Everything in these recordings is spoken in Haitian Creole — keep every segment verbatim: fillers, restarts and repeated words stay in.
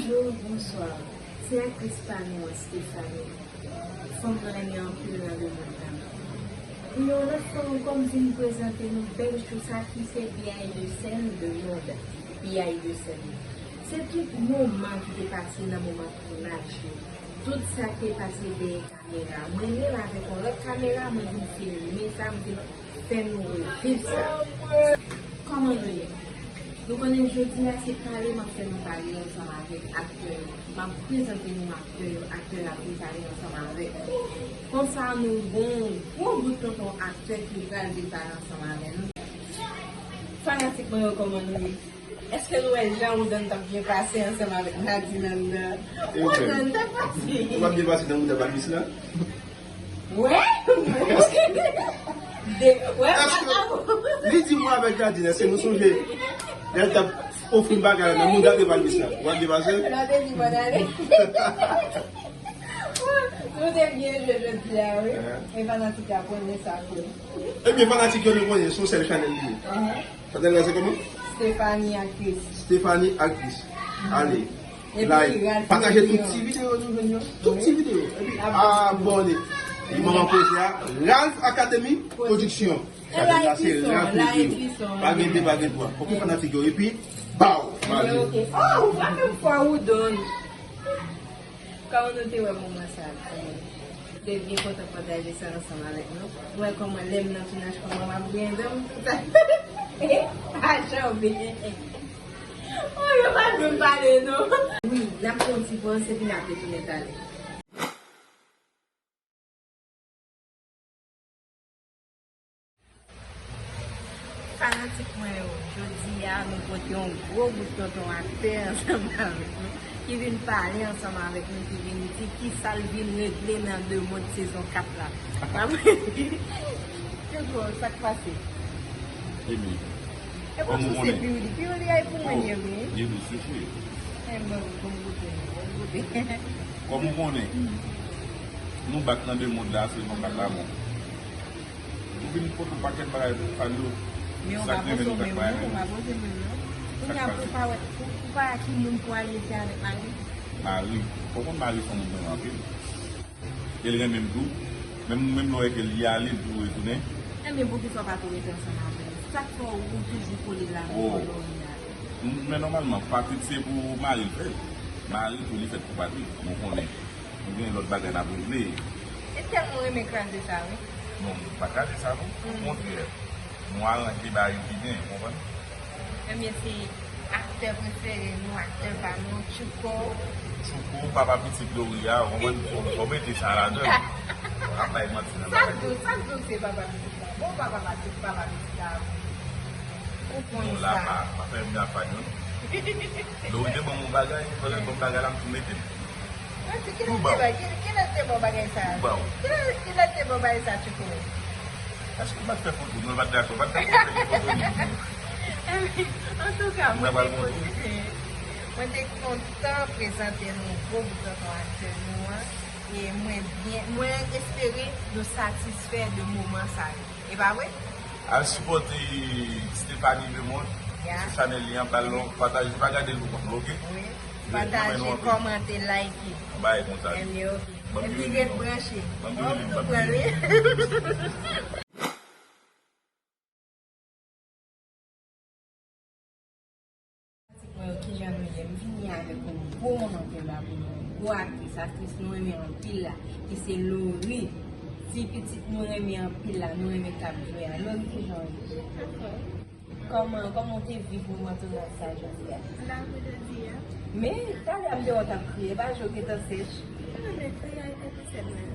Bonjou, bonswa. Se aktris pa nou an, Stephanie. Fanm mwen renmen anpil nan lemonn nan. Pou yon lòt fwa ankò, m vin prezante nou bèl chou sa ki se behind the scene de mòd. Behind the scene. Se tout moman ki te pase nan moman tounaj yo. Tout sa ki te pase dèyè kamera. Mwen menm avèk yon lòt kamera, mwen vin filme sa, m vin fè nou reviv sa. Kòman nou ye? Nou konnen jodi a se pale m ap fè nou pale ansanm avèk aktè yo. M ap prezante nou aktè yo, aktè yo ap vin pale ansanm avèk nou. Konsa nou gon gwo bout tonton aktè ki pral vin pale ansanm avè nou. Fanatik mwen yo, kòman nou ye? Èske nou wè jan Woodon t ap byen pase ansanm avèk Nadine anndan? Woodon, sa k pase? Ou pa byen pase nan mouda Balbis la? Wè? De, wè, èske, li di mwen avèk Nadine, èske nou sonje lè l t ap ofri m bagay la nan mouda de Balbis la? Ou pa byen pase? Nan te di mwen ale. Nou te byen jwe jodi a, wi. E fanatik la konnen sa vre. Ebyen, fanatik yo, nou konnen se yon sèl chanèl li ye. Chanèl la se kòman? Stephanie Actrice. Stephanie Actrice. Ale. Like, pataje tout ti videyo nou jwenn yo. Tout ti videyo. Epi abòne. Li manman koze a, Ralph Academy Production. Chanèl la se Ralph Production. Pa gen de, pa gen twa. Ok, fanatik yo. Epi, baw! Ok. Oh, ou frape m fò, Woodon. Kòman nou te wè moman sa a? Te byen kontan pataje sa ansanm avèk nou. Ou wè kòman lè m nan tounaj, kòman m ap griyen dan m, tout sa. Pa janbe. Oh, yo pa vle m pale, non. Wi, n ap fè yon ti poz, epi n ap retounen talè. Fanatik mwen yo, jodi a nou pote yon gwo bout tonton aktè ansanm avèk nou, ki vin pale ansanm avèk nou, ki vin di kisa l vin regle nan De Mòd sezon kat la. Pa vre? Ke gwo, sa k pase? Ebyen, e pa sou se Piwili. Piwili a e pou mwen li ye vre. Li dous, wi. E bon, bon goute, bon goute. Kòm ou konnen, nou bak nan De Mòd la, sezon kat la bon. Ou vin pote yon pakèt bagay pou fann yo. Men ou pa poze w menm non, ou pa poze w menm non. Kounye a pou pa wè, pou, pou pa wè ki moun pou al rete avèk mari. Mari. Ou konn mari se yon moun renmen anpil. E l renmen m tou. Menm, menm lè w wè ke l ale, l toujou retounen. Ebyen, poukisa w pa tou rete ansanm avè l? Sa k fè w toujou kole la nan kòlòri a? Men nòmalman, Patrick se pou mari l fè l. Mari tou li fèt pou Patrick, nou konnen. Nou gen lòt bagay n ap regle. E tèlman w renmen kraze sa, wi. Non, m pa kraze sa, non. Okontrè, nou aranje bagay yo ki byen, ou konprann? Ebyen, se aktè prefere nou, aktè pa nou, Tchouko. Tchouko, papa pitit Gloria, ou konprann? Fò mete sa ladan. Ap bay manti nan bagay. Sa k di w, sa k di w se papa pitit la? Bon, papa pitit, papa pitit la. Ou konn sa. Non, la pa, pa fè m nan fay, non. Lori te ban m yon bagay, fò lè l ban m bagay la, m tou mete l. Mwen di, kilè te ba, kilè, kilè te ba w bagay sa a? Tou ba w. Kilè, kilè te ba w bagay sa a, Tchouko? Èske w pa t fè foto? Non, l pa t dakò, pa t dakò fè foto li. Antouka, mwen te kontan, mwen te kontan prezante nou gwo bout tonton aktè nou an. E mwen byen, mwen espere nou satisfè de moman sa yo. E pa vre? Al sipòte Stephanie Lemond sou chanèl li an, ba l yon pataje, pa gade l pou kont nou, oke? Wi. Pataje, kòmante, like. Yon bagay konsa. Ebyen, oke. Epi ret branche. Mwen tou pran l, wi. Fanatik mwen yo, kijan nou ye? M vini avèk yon gwo moman pou la pou nou. Gwo aktris, aktris nou renmen anpil la, ki se Lori. Fi pitit nou renmen anpil la, nou renmen k ap jwe a. Lori, kijan w ye? Kòman, kòman w te viv moman tounaj sa jodi a? Lavi jodi a. Men, talè a m te wè w t ap kriye, pa jwe w gentan sèch. Mwen renmen kriye a te pou sèl mwen.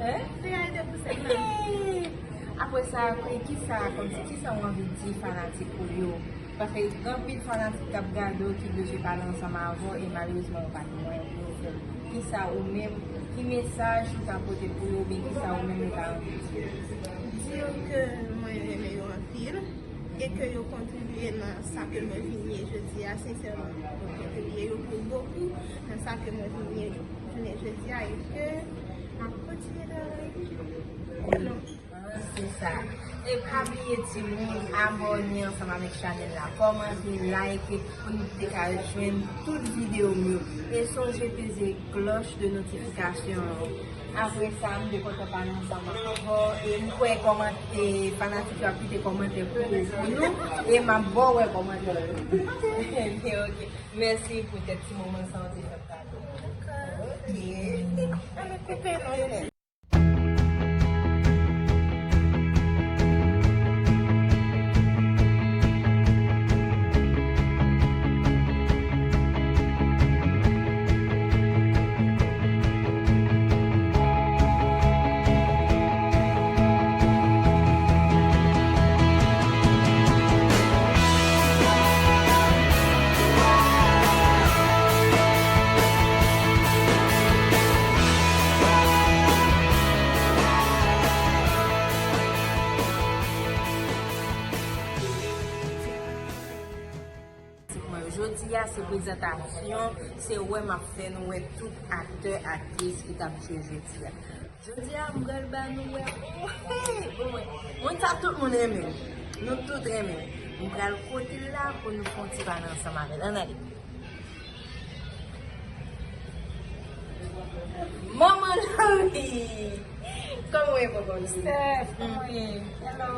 Hein? Kriye a te pou sèl mwen. Apre sa, kisa, kòmsi, kisa w anvi di fanatik ou yo? Paske gen anpil fanatik k ap gade w ki bezwen pale ansanm avè w e malerezman yo pa gen mwayen pou yo fè l. Kisa ou menm, ki mesaj ou ta pote pou yo oubyen kisa ou menm ou ta anvi di yo? Di yo ke mwen renmen yo anpil e ke yo kontribye nan sa ke mwen vin ye jodi a, sensèman. Yo kontribye, yo pou bokou nan sa ke mwen vin ye jounen jodi a e ke m ap kontinye travay. Non. Se sa. E pa bliye timoun, abòne ansanm avèk chanèl la, kòmante, like, pou nou te ka jwenn tout videyo m yo. E sonje peze klòch de notifikasyon an. Apre sa, m te kontan pale ansanm avè w. E m kwè kòmante, fanatik yo ap kite kòmantè pou, pou nou. E m ap ba w wè kòmantè yo. Ok, ok. Mèsi poutèt ti moman sa w te fè m pale. Ok. Ann koupe non, Yolène. Jodi a se prezantasyon, se wè m ap fè nou wè tout aktè, aktris ki t ap jwe jodi a. Jodi a, m pral ba nou wè. Oh, hey, bon, mwen, moun sa tout moun renmen. Nou tout renmen. M pral kote l la pou nou fè yon ti pale ansanm avè l. Ann ale. Manman Lori! Kòman w ye, bòbò? Steph, kòman w ye? Hello.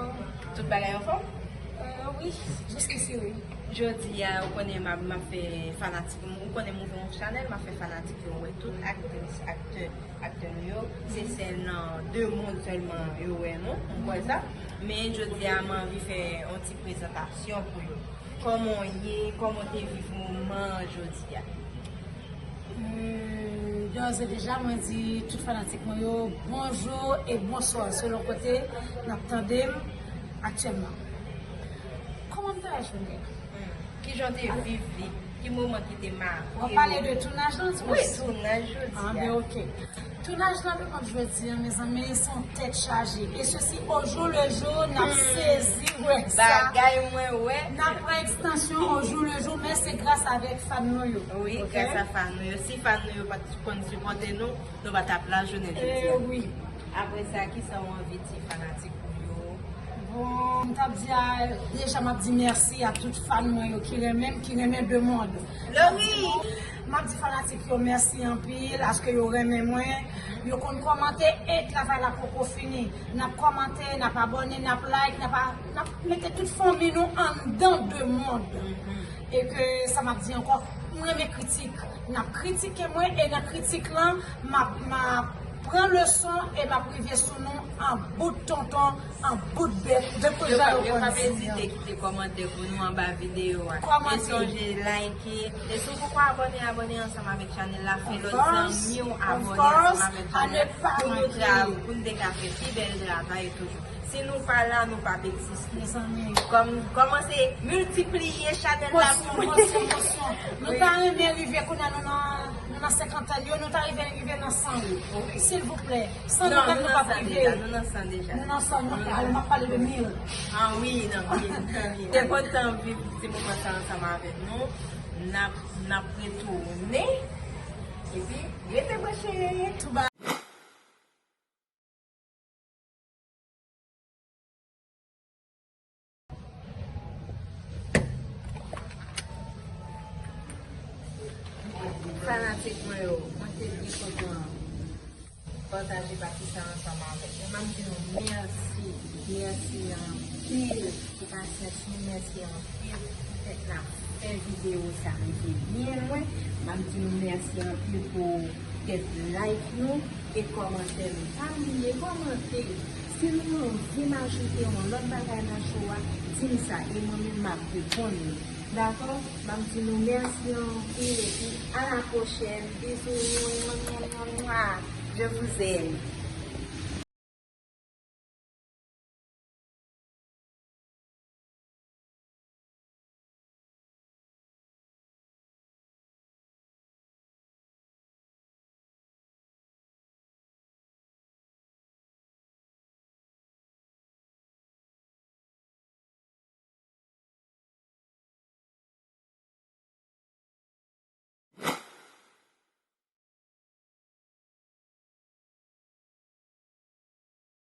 Tout bagay anfòm? Euh, wi, jiskisi wi. Jodi a, ou konnen m ap, m ap fè fanatik, ou konnen m ouvè yon chanèl, m ap fè fanatik yo wè tout aktris, aktè, aktè nou yo. Se sèl nan de mond sèlman yo wè nou, m kwè sa. Men jodi a, m anvi fè yon ti prezantasyon pou yo. Kòman w ye? Kòman w te viv moman an jodi a? Hmm, d'ores et déjà, mwen di tout fanatik mwen yo bonjou e bonswa selon kote n ap tande m aktyèlman. Kòman m te wè jounen an? Hmm. Kijan w te viv li? Ki moman ki te make w? W ap pale de tounaj lan, ti... Wi, tounaj jodi a. Ah, ben, ok. Tounaj lan, depi jodi a, mezanmi, se yon tèt chaje. E sesi o jou le jou, n ap sezi wè sa. Bagay mwen wè. N ap pran ekstansyon o jou le jou, men se gras avèk fan nou yo. Wi, ok? Gras a fan nou yo. Si fan nou yo pa t konn sipòte nou, nou pa t ap la jounen jodi a. Eh, wi. Apre sa, kisa w anvi di fanatik ou yo? Bon, m t ap di a, deja m ap di mèsi a tout fan mwen yo ki renmen m, ki renmen de mond. Lori! M ap di fanatik yo mèsi anpil, paske yo renmen mwen. Yo konn kòmante e travay la poko fini. N ap kòmante, n ap abòne, n ap like, n ap a-, n ap mete tout fanmi nou anndan de mond. Mhm. E ke sa m ap di ankò, m renmen kritik. N ap kritike mwen e nan kritik lan, m ap, m ap pran leson e m ap rive sou nou an bout tonton, an bout bèt, depi jan yo konn di an. Yo p ap ezite kite kòmantè pou nou anba videyo a. Kòmante. E sonje like, e si w poko abòne, abòne ansanm avèk chanèl la, fè lòt zanmi w abòne ansanm avèk chanèl la. Pou nou tra-, pou nou te ka fè pi bèl travay toujou. Si nou pa la, nou p ap egziste. Mezanmi. Kòm, kòmanse miltipliye chanèl la pou mwen. Mosyon, mosyon, mosyon. Nou ta renmen rive kounye a nou nan, nou nan senkantèn yo, nou ta renmen rive nan san yo. Silvouplè. San nou menm nou p ap rive. Non, nou nan san deja, nou nan san deja. Nou nan san, nou, alò m ap pale de mil. Ah wi, nan mil, nan mil. Te kontan viv ti moman sa ansanm avèk nou. N ap, n ap retounen. Epi, rete branche. Tou ba. Fanatik mwen yo, mwen te byen kontan pataje pati sa ansanm avèk nou. M ap di nou mèsi, mèsi anpil pou pasyans nou, mèsi anpil poutèt n ap fè videyo sa rive byen lwen. M ap di nou mèsi anpil poutèt like nou e kòmantè nou. Pa bliye kòmante. Si nou anvi m ajoute yon lòt bagay nan show a, di m sa e mwen menm m ap reponn nou. Dakò? M ap di nou mèsi anpil epi a la pwochèn. Bizou. Je vous aime.